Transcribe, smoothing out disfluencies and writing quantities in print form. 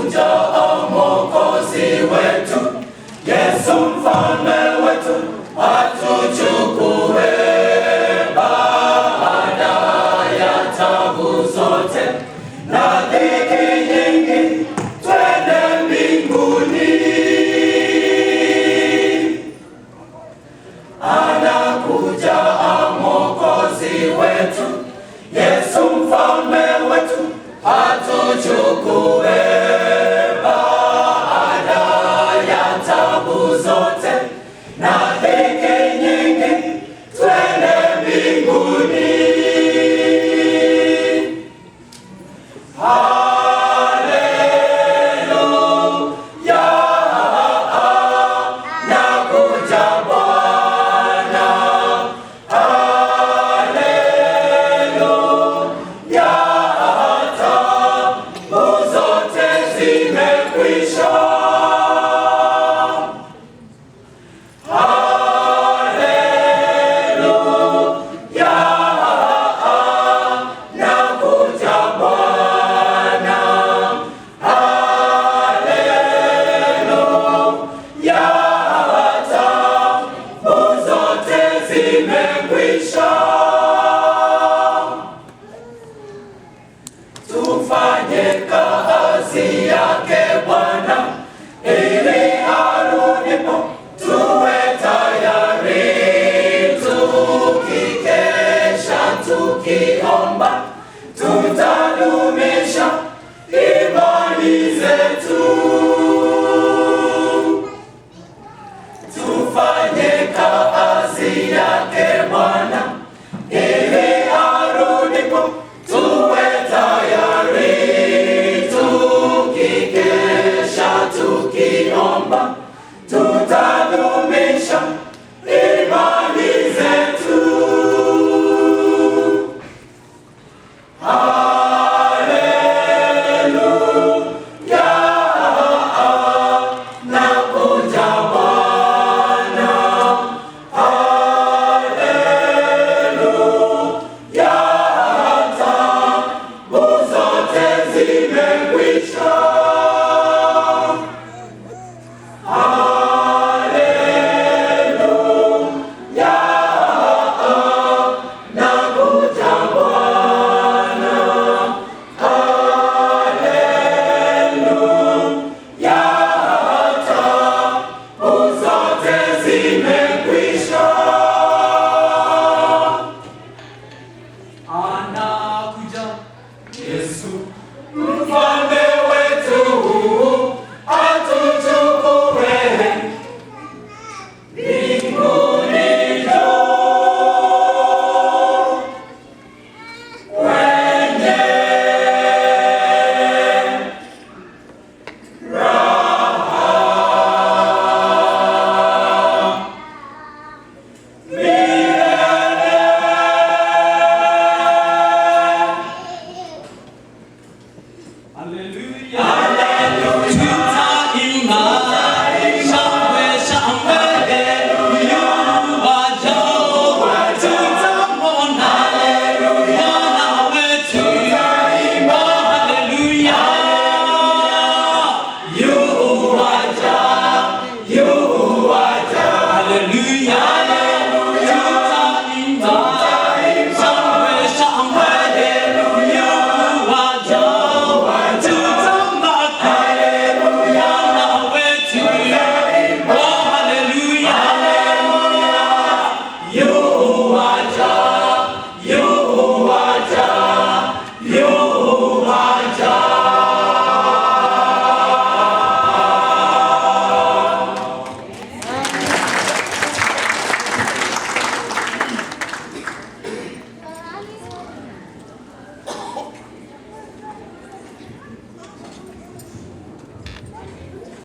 Anakuja Mwokozi wetu, Yesu mfalme wetu, atuchukue baada ya tabu zote na dhiki nyingi, twende mbinguni. Anakuja Mwokozi wetu, Yesu mfalme wetu, atuchukue baada ya tabu zote na dhiki nyingi, twende mbinguni. Haleluya, anakuja Bwana. Haleluya, tabu zote zimekwisha. Haleluya, anakuja Bwana. Haleluya, tabu zote zimekwisha. Tufanye kazi yake Bwana, ili arudipo tuwe tayari, tukikesha tukiomba, tutadumisha imani zetu. Tufanye kazi yake Bwana, ili arudipo tuwe tayari, tukikesha tukiomba, tutadumisha imani zetu. Haleluya, anakuja Bwana. Haleluya, tabu zote zimekwisha. Haleluya, anakuja Bwana. Haleluya, tabu zote zimekwisha. Anakuja Yesu.